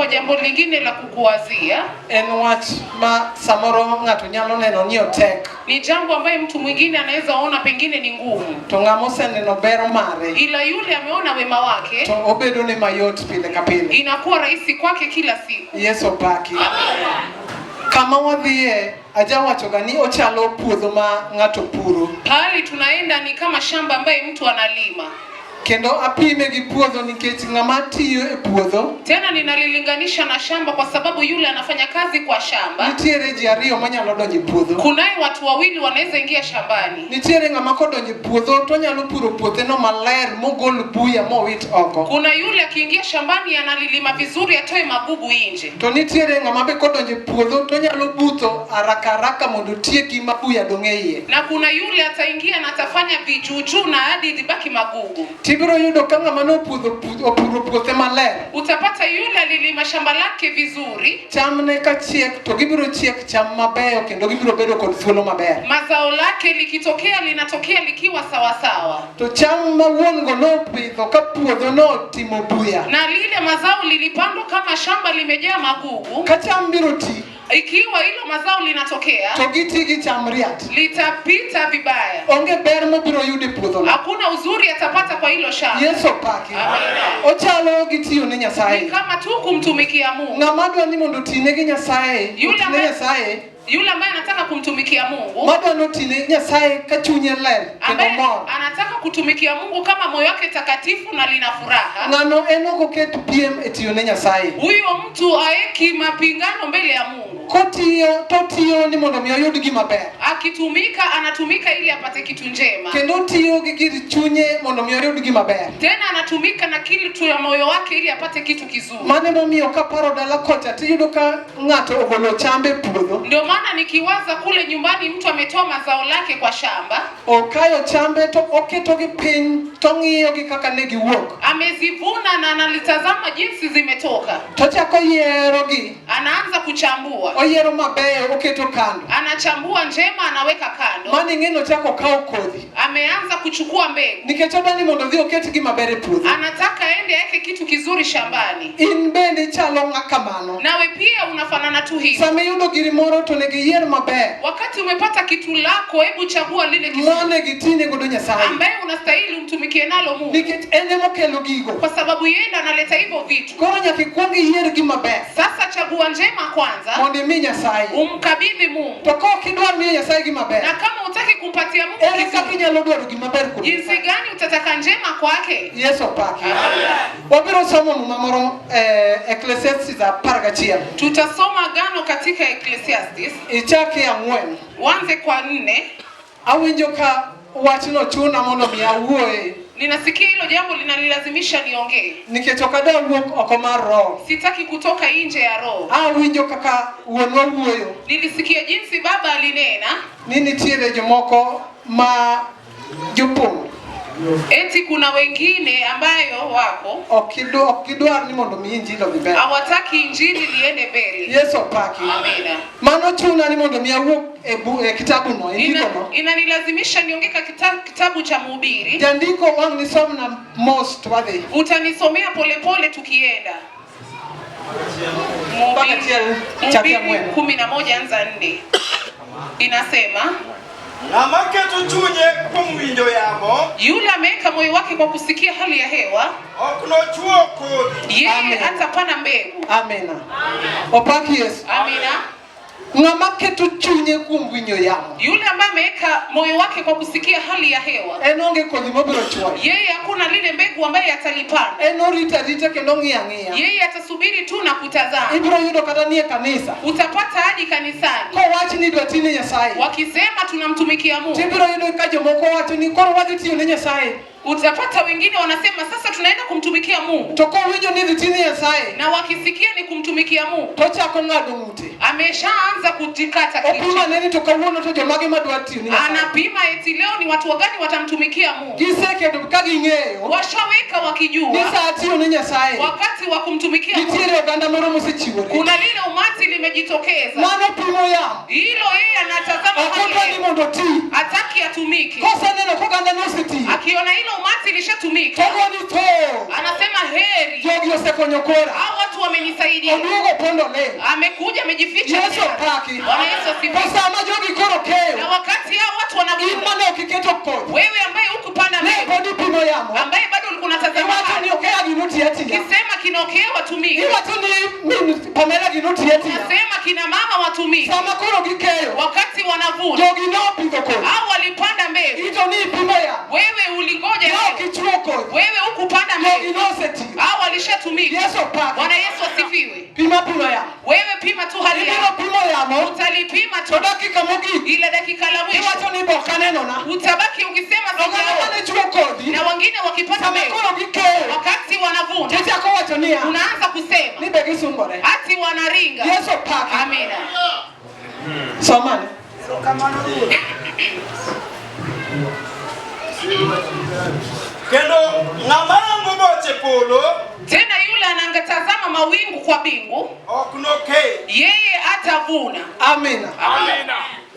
kwa jambo lingine la kukuwazia. En wach ma samoro ng'ato nyalo neno ni otek, Ni jambo ambaye mtu mwingine anaweza ona pengine ni ngumu, to ng'ama oseneno ber mare ila yule ameona wema wake, to obedo ne mayot pile ka pile. inakuwa rahisi kwake kila siku. Yesu opaki. Kama wadhiye ajawachoga ni ochalo puodho ma ng'ato puro. Pahali tunaenda ni kama shamba ambaye mtu analima. Kendo apime gi puodho nikech ng'ama tiyo e puodho Tena ninalilinganisha na shamba kwa sababu yule anafanya kazi kwa shamba. nitiere ji ariyo manyalo donjo e puodho. Kunaye watu wawili wanaweza ingia shambani. Nitiere ng'ama kodonjo e puodho to onyalo puro puotheno maler mogol buya mowit oko. Kuna yule akiingia shambani analilima vizuri, atoe magugu nje. To nitiere ng'ama be kodonjo e puodho to onyalo butho haraka haraka mondo otieki ma buya dong' e iye. Na kuna yule ataingia na atafanya vijuujuu na hadi zibaki magugu. Tibiro yudo ka ng'ama nopudho opuro puothe maler, Utapata yule alilima shamba lake vizuri, chamne ka chiek to gibiro chiek cham mabeyo kendo gibiro bedo kod thuolo maber. mazao lake likitokea linatokea likiwa sawasawa, To cham ma wuon go nopidho ka puodho notimo buya, na lile mazao lilipandwa kama shamba limejaa magugu, ka cham biro ti ikiwa hilo mazao linatokea to giti gi cham riat. litapita vibaya, Onge ber mobiro yudo e puodhono. hakuna uzuri atapata kwa hilo shamba. Yesu opaki. Amina. Ochalo gi tiyo ne Ni Nyasaye. kama tu kumtumikia Mungu. Ng'ama dwa ni mondo otine gi Nyasaye, Yule otine ambaye- Nyasaye, Yule ambaye anataka kumtumikia Mungu, madwa ni otine Nyasaye ka chunye ler kendo ambaye mor. anataka kutumikia Mungu kama moyo wake takatifu na lina furaha, Ng'ano en ok oket piem e tiyo ne Nyasaye. huyo mtu aeki mapingano mbele ya Mungu. Kotiyo to otiyo ni mondo mi oyud gima ber. Akitumika anatumika ili apate kitu njema, Kendo otiyo gi gir chunye mondo mi oyud gima ber. tena anatumika na kitu ya moyo wake ili apate kitu kizuri. Mano emomiyo kaparo dala kocha tiyudo ka ng'ato ogolo chambe e puodho. Ndio maana nikiwaza kule nyumbani, mtu ametoa mazao lake kwa shamba, Okayo chambe to oketogi piny tong'iyogi kaka ne giwuok. amezivuna na analitazama jinsi zimetoka, Tochako yierogi. anaanza kuchambua, Oyiero mabeyo oketo kando. anachambua njema, anaweka kando, Mano ing'e ni ochako okawo kodhi. ameanza kuchukua mbegu, Nikech odwa ni mondo odhi oket gima ber e puodho. anataka aende aweke kitu kizuri shambani. In bende ichalo ng'a kamano. Nawe pia unafanana tu hivyo. Sama iyudo giri moro to onego iyier maber. Wakati umepata kitu lako, hebu chagua lile kizuri Monego itine godo Nyasaye. ambaye unastahili umtumikie nalo Mungu, Nikech en emokelo gigo. kwa sababu yeye ndo analeta hivyo vitu. Koro nyaka ikuong iyier gima ber Sasa chagua njema kwanza, mondo imi Nyasaye. umkabidhi Mungu, To ka ok idwar miyo Nyasaye gima ber, na kama hutaki kumpatia Mungu ere kaka kizuri, inyalo dwaro gima ber kuom jinsi Nyasaye? gani utataka njema kwake? Yesu opaki. Wabiro somo muma moro Ecclesiastes 11. Tutasoma agano katika Ecclesiastes, Ichake 4. uanze kwa 4. Awinjo ka wachno chuna mondo mi awuoye Ninasikia hilo jambo linanilazimisha niongee, nikech ok adwa wuok oko mar roho. sitaki kutoka nje ya roho. Awinjo kaka wuonwa wuoyo Nilisikia jinsi baba alinena ni nitiere jomoko ma jopong' eti kuna wengine ambayo wako ok gidwar ni mondo mi injili odhi mbele. hawataki injili liende mbele. Yesu opaki. Amina. Mano chuna ni mondo mi awuok e kitabuno, e ndikono. Inanilazimisha niongee kitabu cha Mhubiri. Jandiko wang' nisomna mos to wadhi. Utanisomea polepole tukienda. Mpaka achiel chake Mhubiri 4. 11 anza 4. Inasema Ng'ama keto chunye kuom winjo yamo yule ameweka moyo wake kwa kusikia hali ya hewa, ok nochuo kodhi. yeye Amen. hatapanda mbegu. Amina. Opaki Yesu. Amina. Ng'ama keto chunye kuom winjo yamo Yule ambaye ameweka moyo wake kwa kusikia hali ya hewa, en onge kodhi mobiro chuoyo. yeye hakuna lile mbegu ambaye atalipanda. En orito arita kendo ong'iyo ang'iya. Yeye atasubiri tu na kutazama. Ibiro yudo kata nie kanisa Utapata hadi kanisani kowach ni idwa ti ne Nyasaye, wakisema tunamtumikia Mungu, tibiro yudo ka jomoko wacho ni koro wadhi tiyo ne Nyasaye. Utapata wengine wanasema sasa tunaenda kumtumikia Mungu, To kowinjo ni idhi ti ne Nyasaye, na wakisikia ni kumtumikia Mungu, tochako ng'ado ng'ute. ameshaanza kujikata Opimo kichwa. ane ni to kawuono to jomage madwa tiyo ne Nyasaye. Anapima eti leo ni watu wagani watamtumikia Mungu. Giseketo ka ging'eyo Washaweka ni wakijua sa tiyo ne Nyasaye wakati wa kumtumikia Mungu nitiere oganda moro mosechiwore. kuna lile umati limejitokeza, Mano pimo yamo. hilo yeye anatazama Ok hali odwa ni ya mondo oti. hataki atumike. Koseneno koganda nosetiyo, Akiona hilo umati ilishatumika, Togoni tho. anasema heri Jogi osekonyo kora. hao watu wamenisaidia. Oduogo pondo le. Amekuja amejificha. Yesu opaki. Bwana Yesu To asifiwe. sama jogi koro keyo. Na wakati hao watu In wanavuna, mane ok iketo kodhi. wewe ambaye hukupanda Ne mbegu, pod ipimo yamo. ambaye bado ulikuwa unatazama Iwacho hali, ni okeya gino tiyo atiya. ukisema kinaokea watumike, Iwacho ni min Pamela gino tiyo atiya. unasema kina mama watumike. Sama koro gikeyo. Wakati wanavuna, Jogi nopidho kodhi. hao walipanda mbegu, Ito ni ipimo yamo. wewe ulingoja Ne ok leo. ichuo kodhi. Wewe hukupanda Jogi mbegu, nosetiyo. hao walishatumika. Yesu opaki. Bwana Yesu asifiwe. Pima pima yamo. Wewe pima tu hali Ibiro yako, pimo yamo. utalipima To tu, dakika mogik. ila dakika la mwisho Iwacho ni bok anenona. utabaki ukisema Oganda sijaona, mane chuo kodhi. na wengine wakipanda Sama mbegu, koro gikeyo. wakati wanavuna Tichako wacho niya. unaanza kusema Ni be gisungore. ati wanaringa. Yesu opaki. Amina. Somane. Kendo ng'ama rango boche polo Tena yule anangatazama mawingu kwa bingu, ok nokee. yeye atavuna. Amina.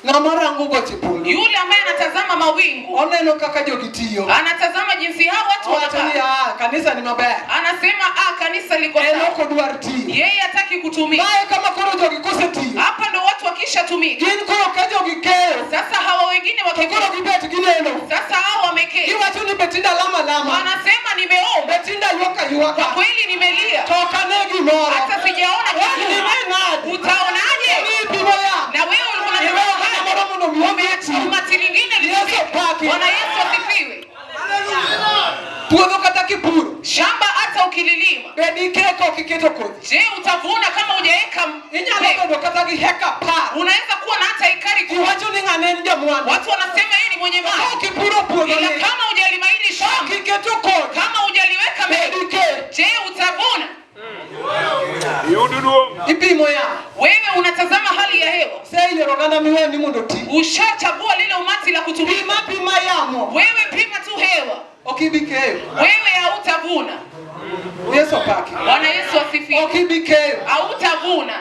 Ng'ama rango boche polo. Yule ambaye anatazama mawingu Oneno kaka jogi tiyo. anatazama jinsi hao watu Owacho ni wanavaa, "Ah, kanisa ni maber. anasema ah, kanisa liko En sawa. ok odwar tiyo. Yeye hataki kutumika. Mae kama koro jogi kosetiyo. Hapa ndo watu wakishatumika Gin koro ka jogi keyo. sasa, hawa wengine To koro wakiketi gibet gineno. sasa, hao wameketi Giwacho ni betinda lama lama. wanasema nimeomba Betinda ywak kwa aywaka. kweli, nimelia To ok ane gimoro. hata sijaona Wach kitu. ni ne nade? Utaonaje? Ni ipimo yamo. Na wewe ulikuwa Iweyo unatazama kata moro mondo mi umeacha oti. umati lingine Yesu litumike. opaki. Bwana Yesu asifiwe. Puodho kata kipuro. Shamba hata ukililima, Be dike ka ok iketo kodhi. je, utavuna kama hujaweka Inyalo mbegu? bedo kata gi heka apar. Unaweza kuwa na hata ekari Ji 10. wacho ni ng'ane en jamwandu. Watu wanasema yeye ni mwenye Ka mali, ok ipuro puodho ila ni. kama hujalima hili Ka shamba, ok iketo kodhi. kama hujaliweka Be mbegu, dike. je, utavuna? Ipimo yamo. Wewe unatazama hali ya hewa, Seyiero oganda miweyo ni mondo oti. ushachagua lile umati la kutumika. Pima pima yamo. Wewe pima tu hewa, Ok ibi keyo. wewe hautavuna. Yesu opaki. Bwana Yesu asifiwe. Ok ibi keyo. Hautavuna.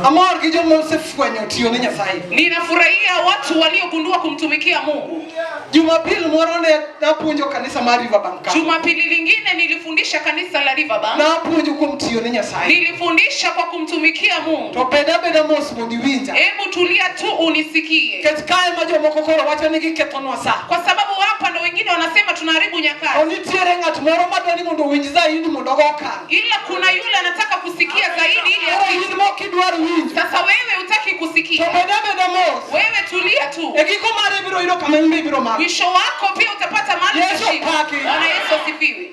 Amor gi joma osefwenyo tiyo ne Nyasaye. Ninafurahia watu waliogundua kumtumikia Mungu. Jumapil moro ne napuonjo kanisa mar Riverbank ka. Jumapili lingine nilifundisha kanisa la Riverbank, Napuonjo kuom tiyo ne Nyasaye. nilifundisha kwa kumtumikia Mungu. To bed abeda mos mondo iwinja. Hebu tulia tu unisikie, Nikech kae ma jomoko koro wacho ni gikethonwa sa. kwa sababu hapa ndo wengine wanasema tunaharibu To nyakati, nitiere ng'at moro madwa ni mondo owinj zaidi mondo ogo okang'. ila kuna yule anataka kusikia zaidi ili Koro asikie. in mok idwar winjo. Sasa wewe hutaki To kusikia, bed abeda mos. wewe tulia tu, E giko mare ibiro yudo kama in be ibiro mako. mwisho wako pia utapata mahali Yesu utashika. opaki. Bwana Yesu asifiwe.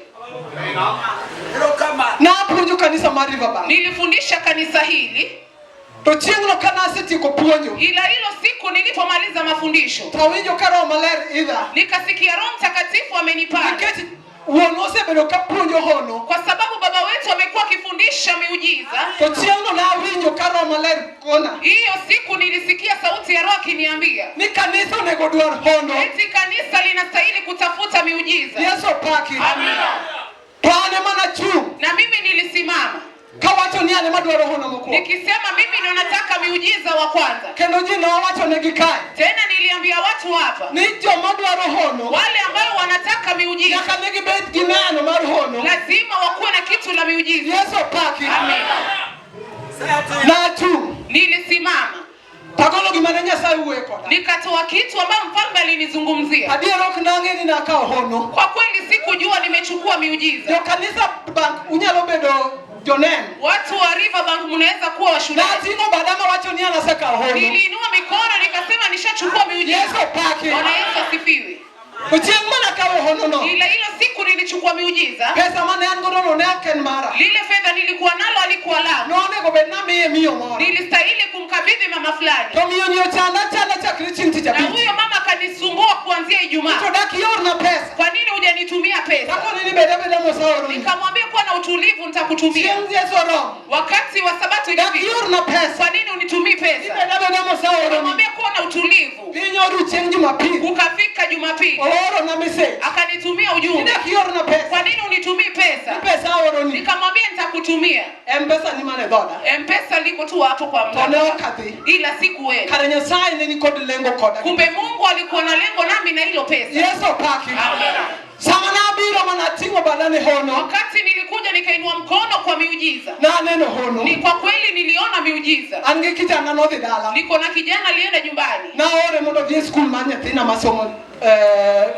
Napuonjo kanisa mar Riverbank. Nilifundisha kanisa hili, To chieng'no ka nasetieko puonjo, ila hilo siku nilipomaliza mafundisho to awinjo ka Roho Maler idha. nikasikia Roho Mtakatifu amenipanda, Nikech wuonwa osebedo ka puonjo hono. kwa sababu baba wetu amekuwa akifundisha miujiza. To chieng'no nawinjo ka Roho Maler kona. Hiyo siku nilisikia sauti ya Roho akiniambia Ni kanisa onego dwar hono. eti kanisa linastahili kutafuta miujiza. Yesu opaki. Amina. To an ema nachung' Na mimi nilisimama kawacho ni an ema dwaro hono mokwongo. nikisema mimi ndo nataka miujiza wa kwanza. Kendo ji nowachonegi kae Tena niliambia watu hapa, ni joma dwaro hono wale ambao wanataka miujiza nyaka ne gibed gi neno mar hono. lazima wakuwe na kitu la miujiza. Yesu opaki. Amina. Nachung' Nilisimama tagolo gima ne Nyasaye wuoye koda. nikatoa kitu ambayo mfalme alinizungumzia. Adier ok nang'e ni nakawo hono. Kwa kweli sikujua nimechukua miujiza. Jokanisa bank unyalo bedo joneno. Watu wa Riverbank mnaweza kuwa washuhuda. Nating'o bada mawacho ni an asekawo hono. Niliinua mikono nikasema nishachukua miujiza. Yesu opaki. Bwana Yesu asifiwe. To chieng' manakawo honono, Ila hilo siku nilichukua miujiza, pesa mane an godo no ne ok en mara. lile fedha nilikuwa nalo alikuwa langu, Nonego bed namiye miyo moro. nilistahili kumkabidhi mama fulani, To miyo ni ochanda achanda chakre chieng' tich na abich. huyo mama akanisumbua kuanzia To Ijumaa. dak iorna pesa. Kwa nini hujanitumia pesa? Takoni ni bed abeda mos aoroni. Nikamwambia kuwa na utulivu, nitakutumia Chieng' Yesu oromo. wakati wa Sabato Dak ilifika. iorna pesa. Kwa nini unitumii Ni pesa? bed abeda mos aoroni. Nikamwambia kuwa na utulivu. Piny oru chieng' Jumapil. Kukafika Jumapili Oorona message. akanitumia Ni ujumbe, dak iorna pesa. kwa nini unitumii Ni pesa? pesa aoroni. Nikamwambia nitakutumia. M-Pesa ni mane dhoda. M-Pesa liko tu hapo kwa To ne mlango, ok adhi. ila sikuenda. Kare Nyasaye ne nikod lengo koda. Kumbe Mungu alikuwa na lengo nami na hilo pesa. Yesu opaki. Amina. Sama nabiro manating'o bada ne hono, Wakati nilikuja nikainua mkono kwa miujiza, naneno hono. ni kwa kweli niliona miujiza. An gi kijana nodhi dala. Niko na kijana alienda nyumbani, Naore mondo odhi e skul mar nyathina masomo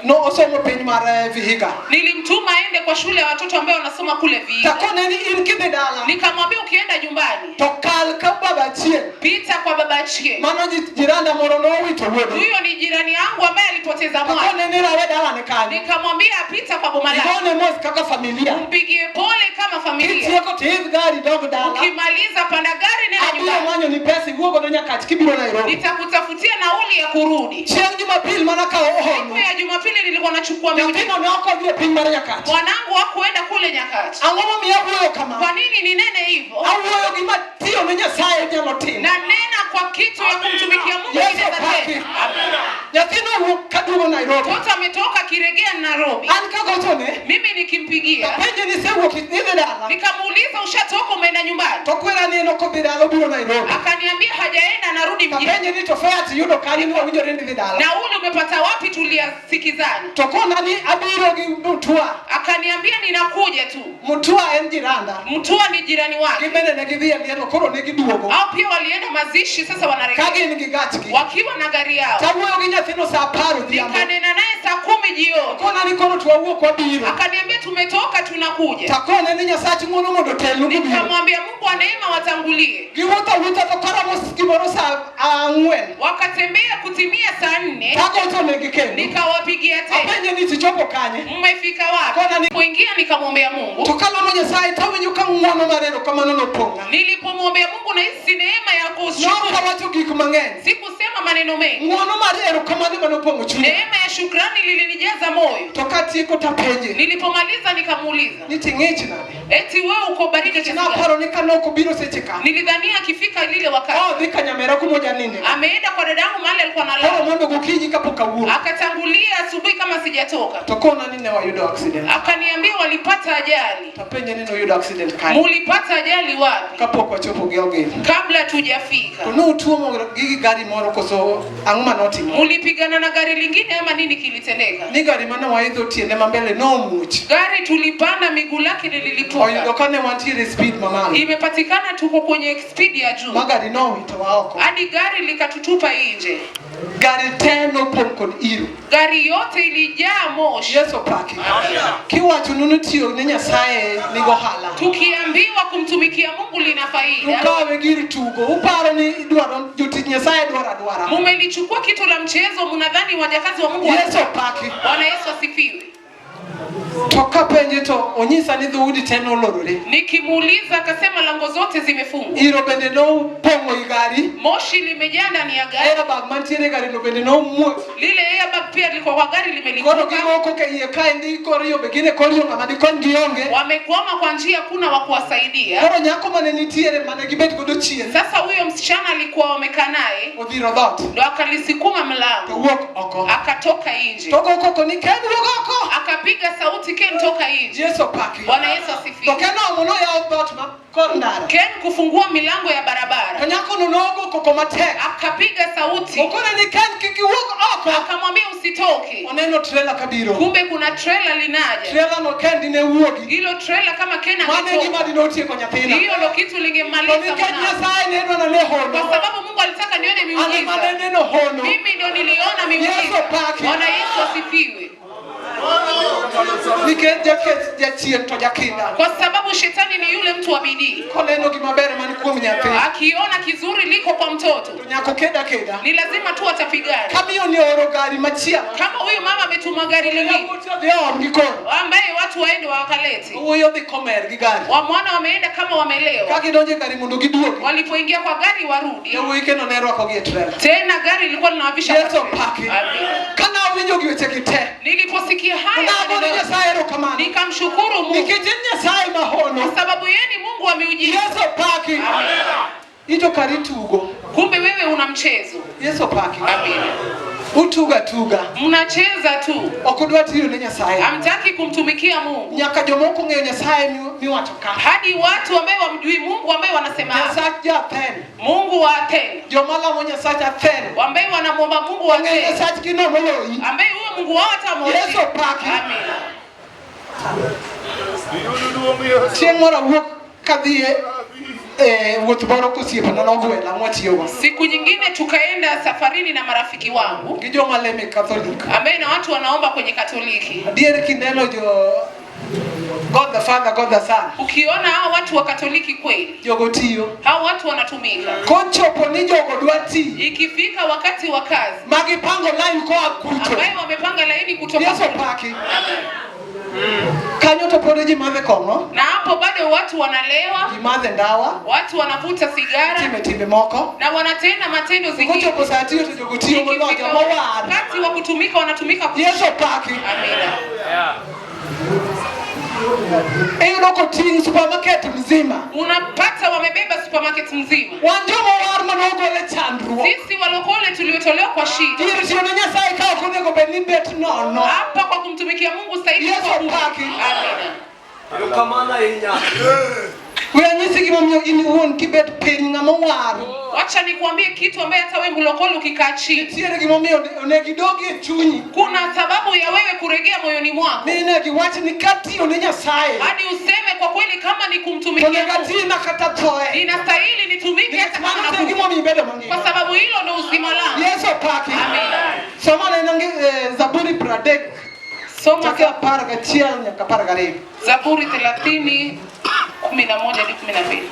no osomo piny mar Vihiga. nilimtuma aende kwa shule ya watoto ambao wanasoma kule Vihiga. Takone ni in kidhi dala Nikamwambia ukienda nyumbani, to kal ka baba achiel. pita kwa baba Achie. Mano jiranda moro nowito wuode. Huyo ni jirani yangu ambaye alipoteza mwana. Takone ni rawe dalane kanyo. Nikamwambia pita kwa boma lake, Igone mos kaka familia. mpigie pole kama familia. Kitieko to idh gari dog dala. Ukimaliza panda gari nenda Abiro nyumbani, manyo ni pesa iwuog godo Nyakach kibiro Nairobi. nitakutafutia nauli ya kurudi. Chieng' Jumapil mana kawo Siku hono. ya Jumapili nilikuwa nachukua miujiza. Nyathino ne ok odhi e piny mar Nyakach. Mwanangu hakuenda kule Nyakach. Ang'o momiyo awuoyo kama? Kwa nini ninene hivyo? Awuoyo gima tiyo ne Nyasaye nyalo timo. Na nena kwa kitu ya kumtumikia Mungu Yesu inaweza opaki. tena. Amina. Nyathino owuok kaduogo Nairobi. Mtoto ametoka akiregea Nairobi, An kagochone, mimi nikimpigia tapenje ni isewuok idhi dala. nikamuuliza, ushatoka umeenda nyumbani? To kwera ni en ok odhi dala obiro Nairobi. Akaniambia hajaenda, anarudi mjini. Tapenje ni to fare tiyudo kanye ni wawinjore ni idhi dala. Nauli umepata wapi? Tuliasikizana. To kona ni abiro gi Mutua. Akaniambia ninakuja tu. Mutua en jiranda. Mtua ni jirani wake, Gin bende ne gidhi e liel koro ne giduogo. au pia walienda mazishi, sasa Ka wanarejea gin gi gachgi. wakiwa na gari yao. Tawuoyo gi nyathino sa 10 odhiambo. Nikanena naye saa 10 jioni, Kona ni koro twawuok wabiro. akaniambia tumetoka, tunakuja. Takone ni Nyasach ng'wono mondo otelnu gibiro. Nikamwambia Mungu wa neema watangulie. Giwuotho awuotha to koromo gimoro sa 4. Wakatembea kutimia saa 4, Tagochonegi kendo. nikawapigia tena, Apenje ni tichopo kanye. mmefika Kona wapi? ni Kuingia nikamwombea Mungu. to kalamo Nyasaye tawinjo ka ng'wono mar erokamano nopong'a. Nilipomwombea Mungu nahisi neema ya kushukuru. Nok awacho gik mang'eny. Sikusema maneno mengi, Ng'wono mar erokamano ema nopong'o chunya. neema ya shukrani lilinijaza moyo. To katieko tapenje Nilipomaliza nikamuuliza, ni ting'ich nade. eti wewe uko baridi kiasi gani? Naparo ni kanok obiro seche ka. Nilidhania akifika lile wakati Odhi ka nyamera kumoja ninde. ameenda kwa dadangu mahali alikuwa Koro analala, mondo gokinyi kapok awuok. akatangulia asubuhi kama sijatoka. To kona ni ne wayudo accident. Akaniambia walipata ajali. Tapenje ni noyudo accident kanye. Mulipata ajali wapi? Kapok wachopo gi Ogil. Kabla tujafika. To nutuomo gi gari moro koso ang'o manotimo? Mulipigana na gari lingine ama nini kilitendeka? Ni gari mane waidho tiende ma mbele nomuoch. Gari tulipanda miguu lake lililipuka. Oyudo ka ne wantiere speed mamalo. Imepatikana tuko kwenye spidi ya juu Ma gari nowitowa oko. hadi gari likatutupa nje. Gari te nopong' kod iro. Gari yote ilijaa moshi. Yesu opaki. Kiwachonu ni tiyo ne Nyasaye nigo ohala. Tukiambiwa kumtumikia Mungu lina faida, Ukawe gir tugo. Uparo ni idwaro jotich Nyasaye dwaro adwara. mumelichukua kitu la mchezo, mnadhani wajakazi wa Mungu wa... Yesu opaki. Bwana Yesu asifiwe. To kapenje to onyisa ni dhoudi te nolorore. Nikimuuliza akasema lango zote zimefungwa, Iro bende nopong'o i gari. moshi limejaa ndani ya gari. Airbag mantiere e gari no bende nomuoch. Lile airbag pia liko kwa gari Koro limelipuka. gimoko ka iye kaendi kor yo be gin e kor yo ng'ama dikonygi onge. Wamekwama kwa njia, kuna wa kuwasaidia. Koro nyako mane nitiere mane gibet godo chien Sasa huyo msichana alikuwa wamekaa naye, odhiro dhoot ndo akalisukuma to mlango wuok oko. akatoka nje, To go koko ni Ken wuog oko. akapiga sauti, Ken toka nje. Yesu opaki. Bwana Yesu To asifiwe. Ken oomo noyawo dhoot ma kor ndara. Ken kufungua milango ya To barabara, nyakono nogo koko matek. akapiga sauti, Okone ni Ken kik iwuog oko. akamwambia usitoke. Oneno trela kabiro. Kumbe kuna trela linaja. Trela no Ken dine wuogi. Hilo trela kama Ken Mano e gima angetoka, dine otieko nyathina. hiyo ndo kitu To lingemaliza nikech mwanangu. Nyasaye ne dwaro ne Kwa hono. sababu Mungu alitaka nione An ema miujiza, ne neno hono. mimi ndo niliona Yesu miujiza. opaki. Bwana Yesu asifiwe. Nikech jakech jachien to jakinda. Kwa sababu shetani ni yule mtu wa bidii, Koneno gima ber man kuom nyathi. akiona kizuri liko kwa mtoto To nyako keda keda. ni lazima tu atapigana. Kamiyo ni oro gari machielo. Kama huyu mama ametuma gari lingine Yawuoyi odhi oom gi koro. ambaye watu waende wakalete, Wuoyi odhi komer gi gari. wa mwana wameenda kama Ka wamelewa, gidonjo e gari mondo giduogi. walipoingia kwa gari warudi Yawuoyi kendo ne rwakogi e trela. tena, gari lilikuwa linawavisha Yesu kwa trela. opaki. Amina. Kana awinjo gi wechegi te. Niliposikia haya Nagone maneno, Nyasaye erokamano. nikamshukuru Mungu Nikech en Nyasaye mahono. kwa sababu yeye ni Mungu wa miujiza. Yesu opaki. Ito kari tugo. Kumbe wewe una mchezo. Yesu opaki. Amina. Utuga tuga. Mnacheza tu, Ok udwa tiyo ne Nyasaye. hamtaki kumtumikia Mungu, Nyaka jomoko ong'eyo Nyasaye miwacho ka. hadi watu ambaye wamjui Mungu ambaye wanasema hapa, Nyasach jo-Athene. Mungu wa Athene, Joma lamo Nyasach Athene. ambaye wanamwomba Mungu wa Ong'eyo Athene, Nyasachgi no moloyi. ambaye huyo Mungu wao hata Yesu hamuoni. opaki. Amina. Chieng' moro awuok kadhi e wuoth moro kosiepena nogwela mwatiyogo. Siku nyingine tukaenda safarini na marafiki wangu Gi joma leme Catholic. ambaye na watu wanaomba kwenye Katoliki. Adier kineno jo God the Father, God the Son. Ukiona hao watu wa Katoliki kweli, Jogo tiyo. hao watu wanatumika. Kochopo ni jogo dwa ti. Ikifika wakati wa kazi, Magipango line koa kucho. ambaye wamepanga laini kutoka Yesu opaki. Kanyo to pod ji madhe kong'o, na hapo bado watu wanalewa, ji madhe ndawa, watu wanavuta sigara time timbe moko. na wanatenda matendo zingine. Kochopo sa tiyo to jogo tiyo moloyo Ikifika mowar. wakati wa kutumika wanatumika. Yesu opaki. Amina. Iyudo koting' supermarket mzima. Unapata wamebeba supermarket mzima. Wan joma owar manogol e chandruok. Sisi walokole tuliotolewa kwa shida Ir tiyo ne Nyasaye ka ok onego bed ni bet nono. hapa kwa kumtumikia Mungu stahili Yesu kuwa huru. opaki. Amina. Erokamano ahinya. We anyisi gimomiyo in iwuon kibet piny ng'ama owar. Wacha nikuambie kitu ambaye hata wewe mlokole ukikaa chini, Nitiere gimomiyo onego idogi e chunyi. kuna sababu ya wewe kuregea moyoni mwako Ni onego iwach ni katiyo ne Nyasaye. hadi useme kwa kweli, kama ni To kumtumikia onego Mungu ati makata thoe. ninastahili nitumike hata Nikech kama mano to e nakufa, gimomiyo ibedo kwa mangima. sababu hilo ndo uzima langu. Yesu opaki. Amina. Soma nena Zaburi 30 Soma chake 11 nyaka 12. Zaburi 30 11 hadi 12.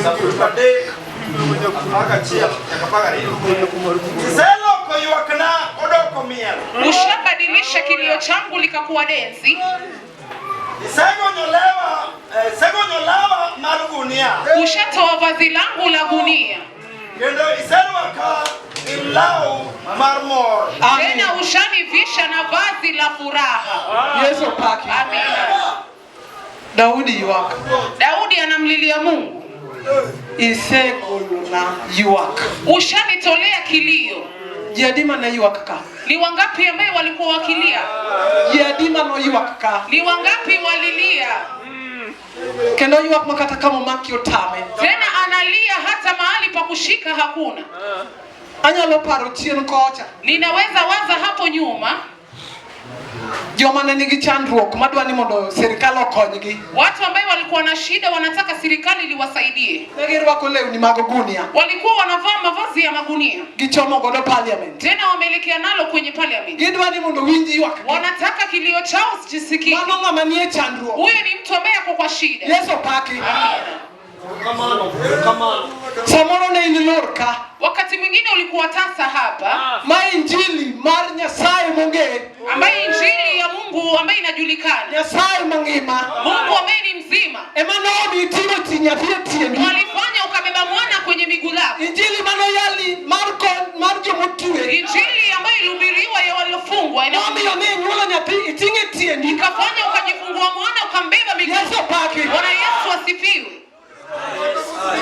Zaburi 30, 11 nyaka 12. Iseloko ywakna odoko miel. Ushabadilisha kilio changu likakuwa densi, Isegonyo lewa, isegonyo lawa mar gunia. ushatoa vazi langu la gunia, Kendo iserwaka gi law mar mor. Amen. tena ushanivisha na vazi la furaha. Yesu opaki. Amina. Daudi ywak. Daudi anamlilia Mungu, Isegolona ywak. ushanitolea kilio. Ji adi mane ywak ka? Ni wangapi ambaye walikuwa wakilia? Ji adi manoywak ka? Ni wangapi walilia? Kendo ywak ma kata kama omaki otame. Tena analia hata mahali pa kushika hakuna. Anyalo paro chien kocha. Ninaweza waza hapo nyuma, Joma ne nigi chandruok madwa ni mondo sirikal okonygi. watu ambaye walikuwa na shida wanataka serikali iliwasaidie, Ne girwako lewni mag gunia. walikuwa wanavaa mavazi ya magunia, Gichomo godo parliament. tena wameelekea nalo kwenye parliament. Gidwa ni mondo winj ywakgi. Wanataka kilio chao sisikike. Mano ng'ama nie chandruok. Huyu ni mtu ambaye ako kwa shida. Yesu opaki. Amina. Erokamano, erokamano. Samoro ne in lor ka. Wakati mwingine ulikuwa tasa hapa, Ma injili mar Nyasaye mong'e. ambaye injili ya Mungu ambaye inajulikana, Nyasaye mangima. Mungu ambaye ni mzima, Ema nomiyo iting'o ti nyathi e tiendi. walifanya ukabeba mwana kwenye miguu lako. Injili manoyali mar kon mar jomotwe. Injili ambayo ilihubiriwa ya waliofungwa Nomiyo ne inyuolo nyathi iting'e e tiendi. ikafanya ukajifungua mwana ukambeba miguu. Yesu opaki. Bwana Yesu asifiwe.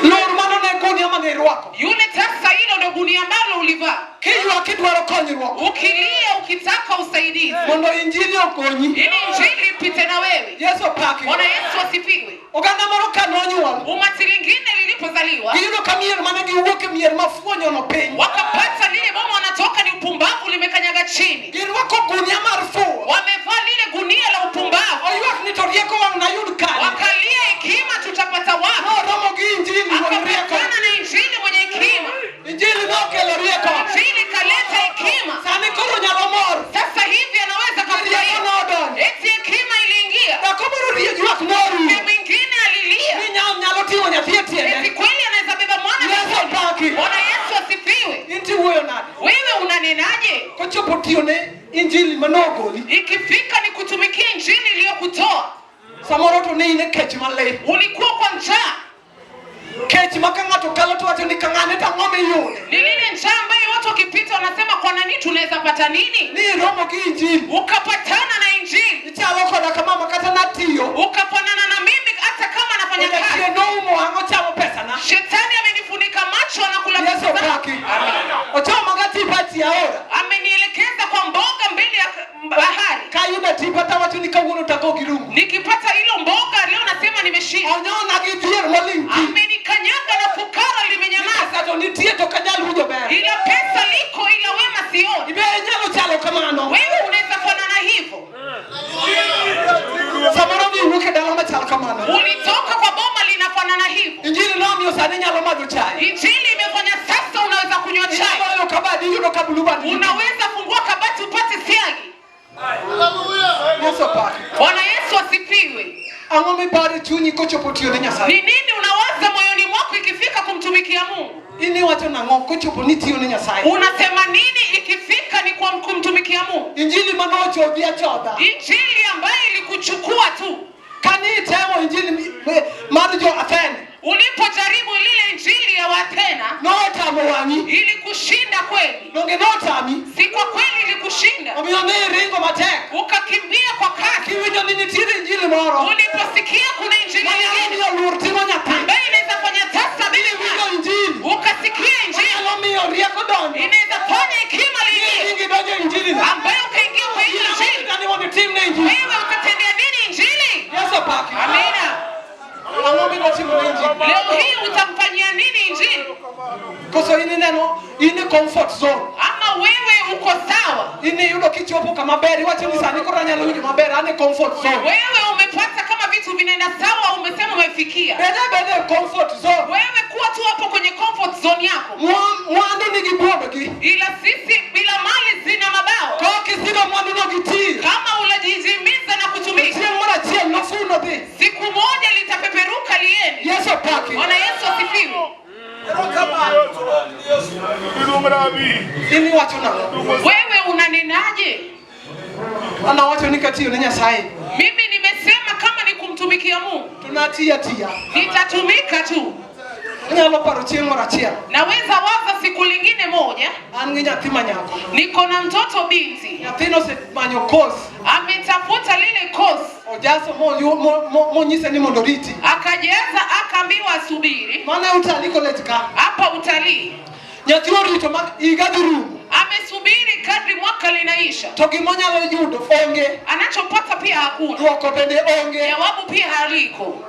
Lor mano ne gunia mane irwako. Yule tasa, hilo ndo gunia ambalo ulivaa, Kiywak idwaro konyruok. ukilia ukitaka usaidizi, Mondo injili okonyi. ili injili ipite na wewe. Yesu opaki. Bwana Yesu asifiwe. Oganda moro ka nonyuol. Umati lingine lilipozaliwa Giyudo ka mier mane giwuok e mier mafuonyono piny. wakapata lile bomo wanatoka ni upumbavu, limekanyaga chini, Girwako gunia mar fuwo. wamevaa lile gunia la upumbavu, Oywak ni to rieko wang' nayud kanye. wakalia hekima tutapata wapi? Noromo gi injili wuon rieko. Akapatana na injili mwenye hekima, Injili nokelo rieko. injili kaleta hekima. Sani koro nyalo mor. Sasa hivi anaweza Rieko kafurahia, nodonjo. eti hekima iliingia. Dhako moro ywak norumo. Mke mwingine alilia, Ni nyalo ting'o nyathi e eti tiende. kweli anaweza beba mwana Yesu miguuni? opaki. Bwana Yesu asifiwe. Inti wuoyo nade? Wewe unanenaje? Kochopo tiyone injili manogoli. Ikifika ni kutumikia injili iliyokutoa, Samoro to ne in e kech malit. ulikuwa kwa njaa. Kech ma ka ng'ato kalo to wacho ni ka ng'ane to ang'o miyude? Ni lile njaa ambayo watu wakipita wanasema kwa nani tunaweza pata nini? Ni iromo gi injili. Ukapatana na injili, Ichalo koda ka mama kata natiyo. ukafanana na mimi, hata kama nafanya kazi Jachien noumo wang'a tie aora. Amenielekeza kwa mboga mbele ya bahari. Kayudo tipo tawacho ni kawuono tako girungu. Nikipata hilo mboga leo nasema nimeshinda. Onyona gi dhier moling' thi. Amenikanyaga na fukara limenyamaza. Pesa to nitie to ok anyal winjo ber. Ila pesa liko, ila wema sioni. Be inyalo chalo kamano. Wewe unaweza fanana hivyo. Samoro ni iwuok e dala machal kamano. Ulitoka kwa boma linafanana hivyo. Injili nomiyo sani inyalo madho chai. Injili imefanya sasa unaweza kunywa chai. Inyalo olo kabadi iyudo ka blue band. Unaweza fungua kabati upate siagi. Yesu opaki. Bwana Yesu asifiwe. Ang'o miparo e chunyi kochopo tiyo ne Nyasaye? Ni nini unawaza moyoni mwako ikifika kumtumikia Mungu? In iwacho nang'o kochopo ni tiyo ne Nyasaye? Unasema nini ikifika ni kwa kumtumikia Mungu? Injili manochodhi achodha. Injili ambayo ilikuchukua tu. Kane itemo injili mar jo Athene, Ulipojaribu lile injili ya Wathena notamo wang'i. ilikushinda kweli. Donge notami? Si kwa kweli ilikushinda. Omiyo ne iringo matek. Ukakimbia kwa kasi. Kiwinjo ni nitiere injili moro Uliposikia kuna injili manyalo nyingine miyo luor timo nyathi. ambayo inaweza fanya tasa bila Iwinjo injili ukasikia injili manyalo miyo rieko donjo. inaweza fanya hekima liingie Iringo idonjo e injili no. ambayo ukaingia kwa hiyo injili. Inani mondo itim ne injili. Wewe utatendea nini injili? Yesu opaki. Amina. Ang'o midwa timo ne injili? Leo hii utamfanyia nini injili? Koso in ineno in e comfort zone. Ama wewe uko sawa? In iyudo kichopo kama ber iwacho ni sani koro anyalo winjo maber an e comfort zone. Wewe umepata kama vitu vinaenda sawa, umesema umefikia. Bede bede e comfort zone. Wewe kuwa tu hapo kwenye comfort zone yako, Mwandu nigi buomgi. ila sisi bila mali zina mabawa. Ka ok isidho mwandu no gi tiyo. Kama unajihimiza na kutumika, Chieng' moro achiel nofuno dhi. siku moja litapeperuka liende. Yesu opaki. Bwana Yesu asifiwe. In iwacho nang'o? Wewe unanenaje? An awacho ni katiyo ne Nyasaye Mimi nimesema kama ni kumtumikia Mungu to natiyo atiya. nitatumika tu. Anyalo paro chieng' moro achiel. Naweza waza siku lingine moja, An gi nyathi ma nyako. niko na mtoto binti Nyathino osemanyo course. ametafuta lile kosi, Ojaso monyise ni mondo oriti. akajaza akaambiwa asubiri Mano e Utalii College ka. hapa utalii. Nyathi orito ma higa dhi rumo. Amesubiri kadri mwaka linaisha, To gimonyalo yudo onge. anachopata pia hakuna, Duoko bende onge. jawabu pia haliko.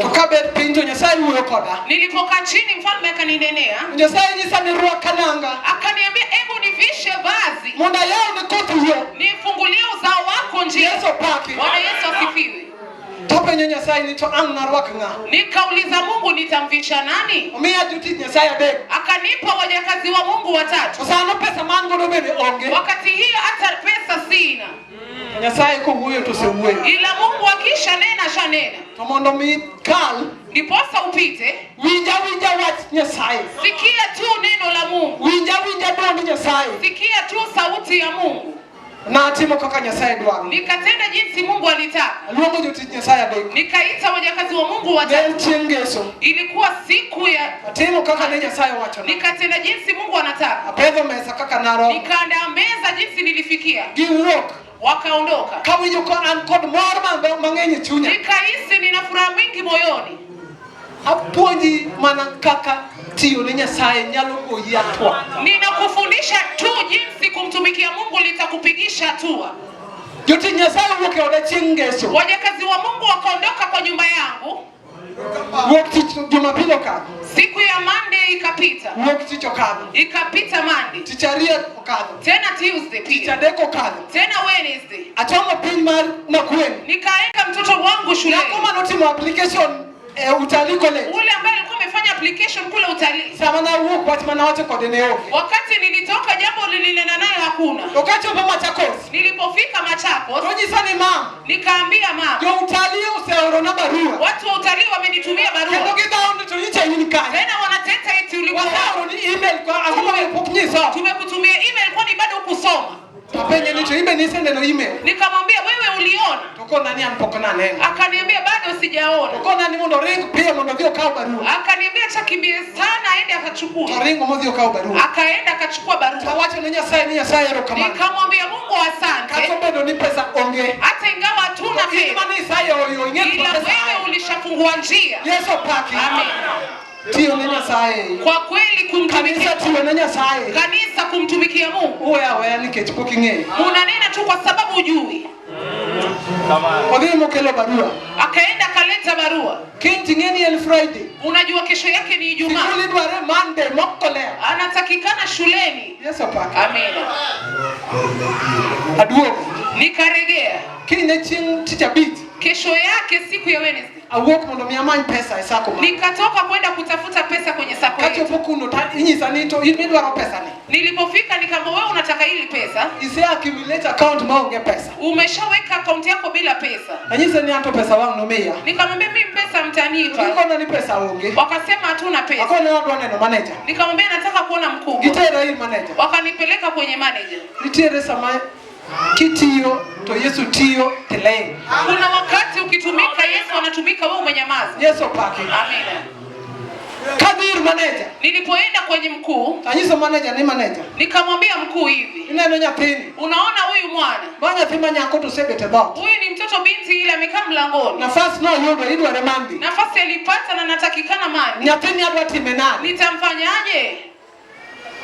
To kabet piny to Nyasaye wuoyo koda. Nilipokaa chini, mfalme akaninenea, Nyasaye nyisa ni rwaka nanga. akaniambia, hebu nivishe vazi, Mondo ayaw ne koth yo. nifungulie uzao wako njia. Yesu opaki. Bwana Yesu asifiwe. Tapenjo Nyasaye ni to ang' narwak ng'a? Nikauliza Mungu, nitamvisha nani? Omiya jotich Nyasaye adek. Akanipa wajakazi wa Mungu watatu. To sano pesa ma an godo bende onge. Wakati hiyo hata pesa sina, Nyasaye kowuoyo to osewuoyo. ila Mungu akisha nena shanena. To mondo mi kal, Ndiposa upite, winja winja wach Nyasaye. sikia tu neno la Mungu, Winja winja duond Nyasaye. sikia tu sauti ya Mungu. Natimo kaka Nyasaye dwaro. Nikatenda jinsi Mungu alitaka, Aluongo jotich Nyasaye adek. nikaita wajakazi wa Mungu Ne watatu. en chieng' ngeso. Ilikuwa siku ya Atimo kaka ne Nyasaye owachona. nikatenda jinsi Mungu anataka, Apedho mesa kaka naromo. nikaandaa meza jinsi nilifikia, Giwuok. wakaondoka. Kawinjo ka an kod mor mang'eny e chunya. Nikahisi nina furaha mingi moyoni. Apuonji mana kaka tiyo ne Nyasaye nyalo goyi hatua. Ninakufundisha tu jinsi kumtumikia Mungu litakupigisha hatua. Jotich Nyasaye owuok e oda chieng' ngeso. Wajakazi wa Mungu wakaondoka kwa nyumba yangu. Wuok tich Jumapil okadho. Siku ya Monday ikapita, Wuok tich okadho. ikapita Monday, Tich ariyo okadho. tena Tuesday Tich pia, adek okadho. tena Wednesday. Achomo piny mar Makueni. Nikaenda mtoto wangu shuleni, Nyako manotimo application e Utalii College. ule ambaye alikuwa amefanya application kule utalii. Sama nawuok wach manawacho kode ne onge. Wakati nilitoka, jambo lilinena naye hakuna. To kachopo Machakos, Nilipofika Machakos, tonyisa ni mam, nikaambia mama, jo utalii oseorona barua. watu wa utalii wamenitumia Kendo barua, gidhawo ni to nyicha in kanye. tena wanateta eti ulikuwa Waseoroni email kwa ang'o momiyo pok nyiso. tumekutumia email, kwani bado hukusoma? Tapenje ni to in be niseneno email. Nikamwambia wewe uliona? To kona ni an pok naneno. Akaniambia bado To sijaona. kona ni mondo oring piyo mondo odhi okaw barua. Akaniambia chakimbie sana aende To akachukue. oringo modhi okaw barua. Akaenda akachukua barua. Tawacho ne Nyasaye ni Nyasaye erokamano. Nikamwambia Mungu asante, Kata obedo ni pesa onge. hata ingawa hatuna In fedha, mane isayoyo ing'e ila kuma pesa wewe aye. ulishafungua njia. Yesu opaki. Amen. Tiyo ne Nyasaye. Kwa kweli kumtumikia Kanisa tiyo ne Nyasaye. Kanisa kumtumikia Mungu. Uwe aweya nikech pok ing'eyo. Munanena tu kwa sababu hujui. Odhi mokelo barua. Akaenda akaleta barua. Kiny ting'e ni en Friday. Unajua kesho yake ni Ijumaa. Sikul idware Monday mok olewo. Anatakikana shuleni. Yesu opaki. Amina. Aduogo. Nikaregea. Kinyne chieng' tich abich. Kesho yake siku ya Wednesday. Awuok mondo mi amany pesa e sako ma. Nikatoka kwenda kutafuta pesa kwenye sako yetu. Kachopo kuno ta inyisa ni to in midwaro pesa ni. Nilipofika nikaambiwa wewe unataka hili pesa. Ise accumulate account maonge pesa. Umeshaweka akaunti yako bila pesa. Anyise ni anto pesa wang' nomiya. Nikamwambia mimi pesa mtanipa. Gikona ni pesa onge. Wakasema hatuna pesa. Akone adwa neno manager. Nikamwambia nataka kuona mkubwa. Gitera ir manager. Wakanipeleka kwenye manager. Nitiere sama kitiyo to Yesu tiyo tiling'. Kuna wakati ukitumika Yesu anatumika, wewe umenyamaza. Yesu opaki. Amina. Kadhi ir manager. Nilipoenda kwenye mkuu, Anyiso manager ni manager. nikamwambia mkuu hivi, Ineno nyathini. unaona huyu mwana, Ma nyathi ma nyako to osebet e dhoot. huyu ni mtoto binti, ile amekaa mlangoni, Nafas noyudo idware mandi. nafasi alipata na natakikana mali, Nyathini adwa time nade? nitamfanyaje?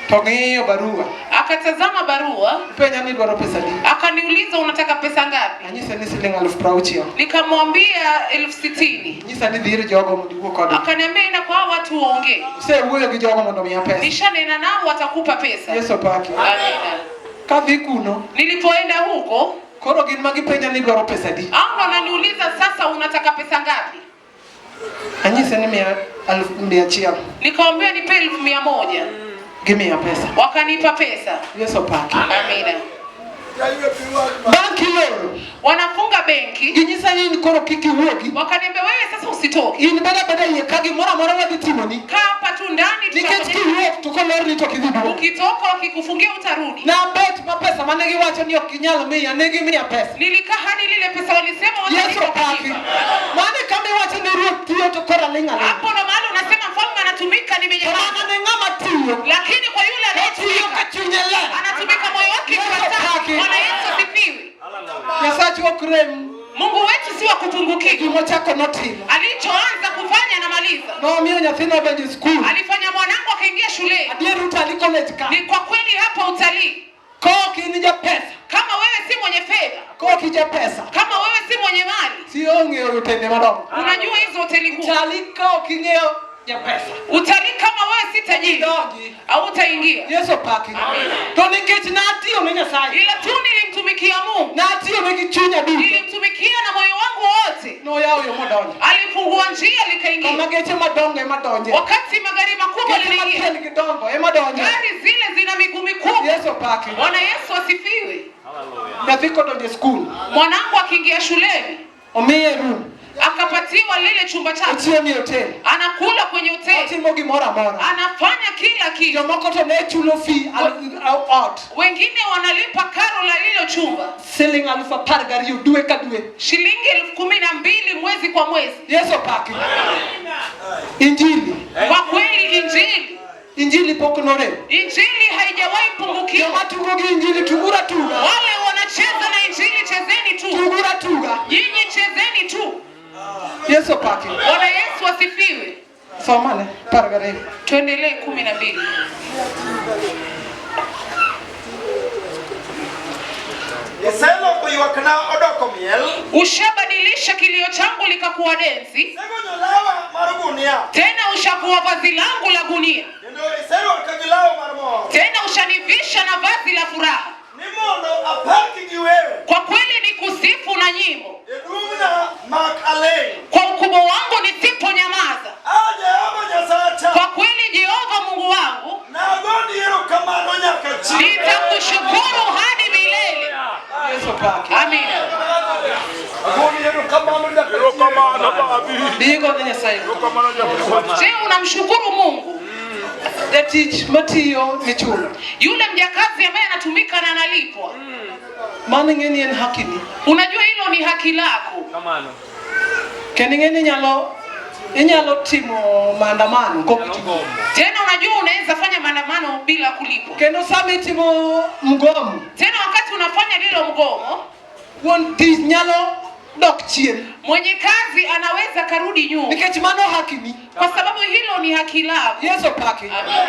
To ng'iyo barua. Akatazama barua, Penja ni idwaro pesa adi? akaniuliza unataka pesa ngapi? Anyise ni siling 60,000. Nikamwambia 60,000. Nyisa ni dhi ir jogo mondo iwuo kodgi. Akaniambia enda kwa hao watu uongee, Osewuoyo gi jogo mondo omiya pesa. nishanena nao watakupa pesa. Yesu opaki. Amina. Kadhi kuno, Nilipoenda huko, koro gin ma gipenja ni idwaro pesa adi? hao ndo wananiuliza sasa unataka pesa ngapi? Anyise ni 100,000. Nikamwambia nipe 100,000. Gimiya pesa. Wakanipa pesa. Yesu opaki. Amina. Bang' kiloro, Wanafunga benki, ginyisa ni in koro kik iwuogi. wakaniambia wewe sasa usitoke, In beda beda iye ka gimoro amora wadhi timoni. kaa hapa tu ndani, Nikech tutafanya- kiwuok to kolorni to ok idhi duogo. ukitoka wakikufungia utarudi. Nabet ma pesa mane giwacho ni ok ginyal miya, ne gimiya pesa. Nilikaa hadi lile pesa walisema Yesu watanipa, opaki. wakanipa. Mano e kama iwacho ni ruoth tiyo to koro aling' aling'. Hapo ndo mahali unasema mfalme anatumika, To nimenyamaza. mana ne ng'ama tiyo, Lakini kwa yule otiyo ka anayetumika, chunye ler. anatumika moyo wake Yesu kwa safi. opaki. Bwana Yesu asifiwe. Nyasachwa ok rem Mungu wetu si wa kupungukiwa. gimochako notimo. Alichoanza kufanya anamaliza. Nomiyo nyathina odonjo e skul. Alifanya mwanangu akaingia shuleni. Adier utalii college ka. Ni kwa kweli hapa utalii. Ka ok in japesa, Kama wewe si mwenye fedha, ka ok ijapesa, kama wewe si mwenye mali, si ong'eyo otende madongo. unajua hizo hoteli kubwa. Utalii ka ok ing'eyo japesa, Utalii kama wewe si tajiri, idonji. hautaingia. Yesu opaki. Amen. To nikech natiyo ne Nyasaye, Ila tu nilimtumikia Mungu, natiyo ne gi chunya duto, nilimtumikia na moyo wangu wote. noyawo yo modonjo. Alifungua njia Kama likaingia. geche madongo ema donje. Wakati magari makubwa Geche liliingia, matiendgi dongo ema donje. gari zile zina miguu mikubwa. Yesu opaki. Bwana Yesu asifiwe. Nyathi kodonjo e skul, Mwanangu akiingia shuleni omiye room, akapatiwa lile chumba chake, ochiemo e hotel, anakula kwenye hoteli, otimo gimoro amora. anafanya kila kitu. Jomoko to ne chulo fee ot Wengine wanalipa karo la lilo chumba siling 12,000 dwe ka dwe. shilingi 12,000 mwezi kwa mwezi. Yesu opaki. Injili, Kwa kweli injili injili pok norem. injili haijawahi pungukiwa. Joma tugo gi injili tugura tuga, Wale wanacheza na injili, chezeni tu tugura tuga. nyinyi, chezeni tu. Yesu opaki. Bwana Yesu asifiwe. Somane 12. Tuendelee 12. Iseloko ywakna odoko miel. Ushabadilisha kilio changu likakuwa densi, Isegonyo lawa mar gunia. tena ushavua vazi langu la gunia, Kendo iserwaka gi law mar mor. tena ushanivisha na vazi la furaha. Ni mondo apaki gi wer. Kwa kweli ni kusifu na nyimbo, E duong'na mak aling'. kwa ukubwa wangu nisiponyamaza. A Jehova Nyasacha. Kwa kweli Jehova Mungu wangu, Nagoni erokamano nyaka chieng'. nitakushukuru hadi milele. Yesu opaki. Amina. Agoni erokamano nyaka Erokamano babi. Digo ne Nyasaye. Erokamano Jehova. Je, unamshukuru Mungu? Jatich matiyo michulo. Yule mjakazi ambaye anatumika na analipwa, Mano ing'e ni en hakini. unajua hilo ni haki lako. Kamano. Kendo ing'e ni inyalo timo maandamano kok itiyo. Tena unajua unaweza fanya maandamano bila kulipwa. Kendo sama itimo mgomo, Tena wakati unafanya lilo mgomo, wuon tich nyalo dok chien. Mwenye kazi anaweza karudi nyuma, Nikech mano hakini. kwa sababu hilo ni haki lako. Yesu paki. Amen.